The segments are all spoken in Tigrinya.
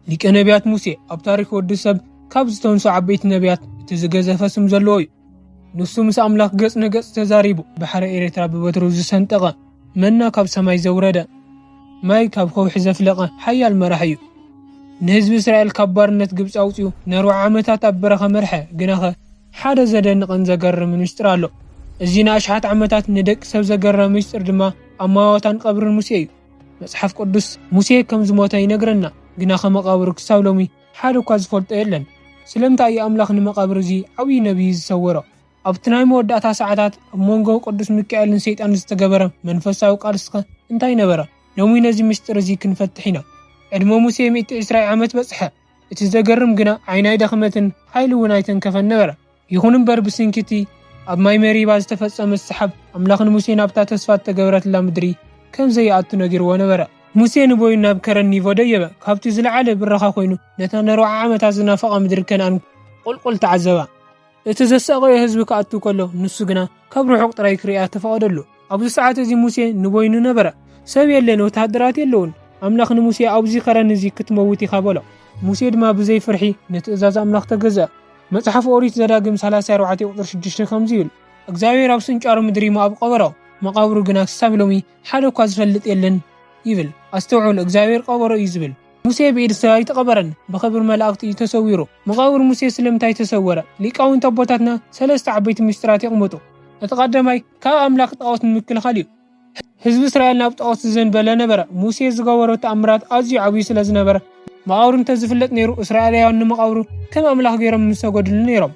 ሊቀ ነቢያት ሙሴ ኣብ ታሪኽ ወዲ ሰብ ካብ ዝተንሱ ዓበይቲ ነቢያት እቲ ዝገዘፈ ስም ዘለዎ እዩ። ንሱ ምስ ኣምላኽ ገጽ ንገጽ ተዛሪቡ፣ ባሕሪ ኤርትራ ብበትሩ ዝሰንጠቐ፣ መና ካብ ሰማይ ዘውረደ፣ ማይ ካብ ከውሒ ዘፍለቐ ሓያል መራሒ እዩ። ንህዝቢ እስራኤል ካብ ባርነት ግብጺ ኣውጺኡ ንኣርብዓ ዓመታት ኣብ በረኻ መርሐ። ግናኸ ሓደ ዘደንቕን ዘገርምን ምስጢር ኣሎ። እዚ ንኣሽሓት ዓመታት ንደቂ ሰብ ዘገረመ ምስጢር ድማ ኣማዋታን ቀብርን ሙሴ እዩ። መጽሓፍ ቅዱስ ሙሴ ከም ዝሞተ ይነግረና፣ ግናኸ መቓብሩ ክሳብ ሎሚ ሓደ እኳ ዝፈልጦ የለን። ስለምንታይ እዩ ኣምላኽ ንመቓብር እዚ ዓብዪ ነቢይ ዝሰወሮ? ኣብቲ ናይ መወዳእታ ሰዓታት ኣብ መንጎ ቅዱስ ሚካኤልን ሰይጣን ዝተገበረ መንፈሳዊ ቃልስኸ እንታይ ነበረ? ሎሚ ነዚ ምስጢር እዚ ክንፈትሕ ኢና። ዕድመ ሙሴ ሚእቲ ዕስራ ዓመት በጽሐ። እቲ ዘገርም ግና ዓይኒ ኣይደኸመትን፣ ሓይሊ እውን ኣይተንከፈን ነበረ። ይኹን እምበር ብስንኪ እቲ ኣብ ማይ መሪባ ዝተፈጸመ ሰሓብ ኣምላኽ ንሙሴ ናብታ ተስፋ እተገብረትላ ምድሪ ከም ዘይኣቱ ነጊርዎ ነበረ። ሙሴ ንቦይኑ ናብ ከረን ኒቮ ደየበ። ካብቲ ዝለዓለ ብራኸ ኮይኑ ነታ ንኣርብዓ ዓመታት ዝናፈቓ ምድሪ ከነኣን ቁልቁል ተዓዘባ። እቲ ዘሳቐዮ ህዝቢ ክኣቱ ከሎ ንሱ ግና ካብ ርሑቕ ጥራይ ክርእያ ተፈቐደሉ። ኣብዚ ሰዓት እዚ ሙሴ ንቦይኑ ነበረ። ሰብ የለን፣ ወተሃደራት የለውን። ኣምላኽ ንሙሴ ኣብዚ ከረን እዚ ክትመውት ኢኻ በሎ። ሙሴ ድማ ብዘይ ፍርሒ ንትእዛዝ ኣምላኽ ተገዝአ። መጽሓፍ ኦሪት ዘዳግም ሰላሳ ኣርባዕተ ቁጽሪ ሽዱሽተ ከምዚ ይብል፣ እግዚኣብሔር ኣብ ስንጫሮ ምድሪ ሞኣብ ቀበሮ፣ መቓብሩ ግና ክሳብ ሎሚ ሓደ እኳ ዝፈልጥ የለን ይብል። ኣስተውዕሉ፣ እግዚኣብሔር ቀበሮ እዩ ዝብል። ሙሴ ብኢድ ሰብ ኣይተቐበረን፣ ብኽብሪ መላእኽቲ እዩ ተሰዊሩ። መቓብር ሙሴ ስለምንታይ ተሰወረ? ሊቃውንቲ ኣቦታትና ሰለስተ ዓበይቲ ምስጢራት የቕምጡ። እቲ ቀዳማይ ካብ ኣምላኽ ጣዖት ንምክልኻል እዩ። ህዝቢ እስራኤል ናብ ጣዖት ዝዘንበለ ነበረ። ሙሴ ዝገበሮ ተኣምራት ኣዝዩ ዓብዩ ስለ ዝነበረ፣ መቓብሩ እንተዝፍለጥ ነይሩ፣ እስራኤላውያን ንመቓብሩ ከም ኣምላኽ ገይሮም ምሰገዱሉ ነይሮም።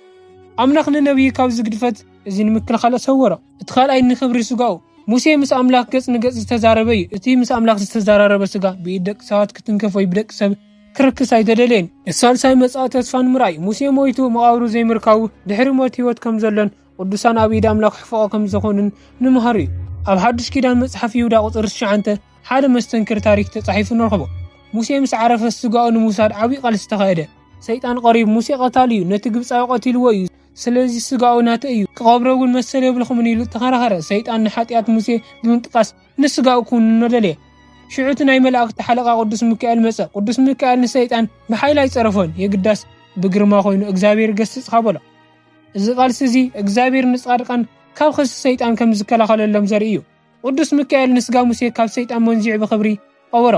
ኣምላኽ ንነቢይ ካብዚ ግድፈት እዚ ንምክልኻል ሰወሮ። እቲ ካልኣይ ንኽብሪ ስጋኡ። ሙሴ ምስ ኣምላኽ ገጽ ንገጽ ዝተዛረበ እዩ። እቲ ምስ ኣምላኽ ዝተዘራረበ ስጋ ብኢድ ደቂ ሰባት ክትንከፍ ወይ ብደቂ ሰብ ክርክስ ኣይተደለየን። እቲ ሳልሳይ መጻኢ ተስፋ ንምርኣይ። ሙሴ ሞይቱ መቓብሩ ዘይምርካቡ ድሕሪ ሞት ህይወት ከም ዘሎን ቅዱሳን ኣብ ኢድ ኣምላኽ ሕፎኦ ከም ዝኾኑን ንምሃር እዩ። ኣብ ሓድሽ ኪዳን መጽሓፍ ይሁዳ ቁጽሪ ትሽዓተ ሓደ መስተንክር ታሪኽ ተጻሒፉ ንረኽቦ። ሙሴ ምስ ዓረፈ ስጋኡ ንምውሳድ ዓብዪ ቃልሲ ተኻየደ። ሰይጣን ቀሪቡ፣ "ሙሴ ቀታሊ እዩ፣ ነቲ ግብጻዊ ቀቲልዎ እዩ፣ ስለዚ ስጋኡ ናተይ እዩ፣ ክቐብሮ እውን መሰል የብልኹምን" ኢሉ ተኸራኸረ። ሰይጣን ንሓጢኣት ሙሴ ብምጥቃስ ንስጋኡ ክውንኖ ደለየ። ሽዑ እቲ ናይ መላእክቲ ሓለቓ ቅዱስ ሚካኤል መጸ። ቅዱስ ሚካኤል ንሰይጣን ብሓይሊ ኣይጸረፎን፣ የግዳስ ብግርማ ኮይኑ "እግዚኣብሔር ይገስጽካ" በሎ። እዚ ቃልሲ እዚ እግዚኣብሔር ንጻድቃን ካብ ክሲ ሰይጣን ከም ዝከላኸለሎም ዘርኢ እዩ። ቅዱስ ሚካኤል ንስጋ ሙሴ ካብ ሰይጣን መንዚዑ ብኽብሪ ቀበሮ።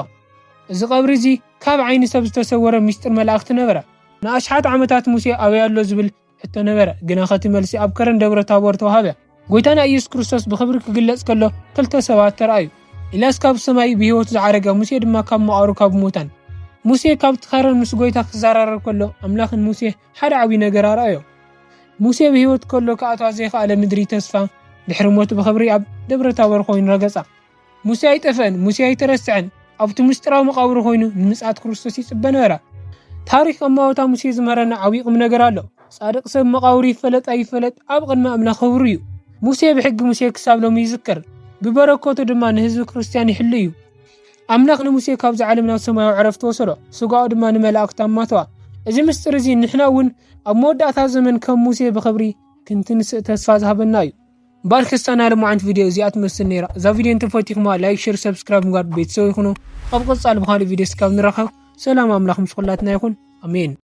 እዚ ቀብሪ እዚ ካብ ዓይኒ ሰብ ዝተሰወረ ምስጢር መላእክቲ ነበረ። ንኣሽሓት ዓመታት ሙሴ ኣበይ ኣሎ ዝብል ሕቶ ነበረ፣ ግና ከቲ መልሲ ኣብ ከረን ደብረ ታቦር ተዋሃበ። ጎይታና ኢየሱስ ክርስቶስ ብኽብሪ ክግለጽ ከሎ ክልተ ሰባት ተራእዩ። ኤልያስ ካብ ሰማይ ብህይወት ዝዓረገ፣ ሙሴ ድማ ካብ መቓብሩ ካብ ሙታን። ሙሴ ካብቲ ከረን ምስ ጎይታ ክዘራረብ ከሎ ኣምላኽን ሙሴ ሓደ ዓብዪ ነገር ኣርኣዮ። ሙሴ ብህይወት ከሎ ክኣትዋ ዘይከኣለ ምድሪ ተስፋ ድሕሪ ሞቱ ብኽብሪ ኣብ ደብረ ታቦር ኮይኑ ረገጻ። ሙሴ ኣይጠፍአን፣ ሙሴ ኣይተረስዐን። ኣብቲ ምስጢራዊ መቓብሩ ኮይኑ ንምጽኣት ክርስቶስ ይጽበ ነበረ። ታሪኽ ኣማውታ ሙሴ ዝምህረና ዓብዪ ቁም ነገር ኣሎ። ጻድቕ ሰብ መቓብሩ ይፈለጥ ኣይፈለጥ ኣብ ቅድሚ ኣምላኽ ክቡር እዩ። ሙሴ ብሕጊ ሙሴ ክሳብ ሎሚ ይዝከር። ብበረከቱ ድማ ንህዝቢ ክርስትያን ይሕሉ እዩ። ኣምላኽ ንሙሴ ካብዚ ዓለም ናብ ሰማያዊ ዕረፍቲ ወሰዶ። ስጋኡ ድማ ንመላእክቲ ኣማተዋ። እዚ ምስጢር እዚ ንሕና እውን ኣብ መወዳእታ ዘመን ከም ሙሴ ብኽብሪ ክንትንስእ ተስፋ ዝሃበና እዩ። እምበኣር ክስታና ልሙዓንት ቪድዮ እዚኣ ትመስል ነይራ። እዛ ቪድዮ እንተፈቲኹማ ላይክ፣ ሸር፣ ሰብስክራይብ ምግባር ቤተሰብ ይኹኑ። ኣብ ቀጻሊ ብኻልእ ቪድዮ እስካብ ንራኸብ ሰላም ኣምላኽ ምስ ኩላትና ይኹን። ኣሜን።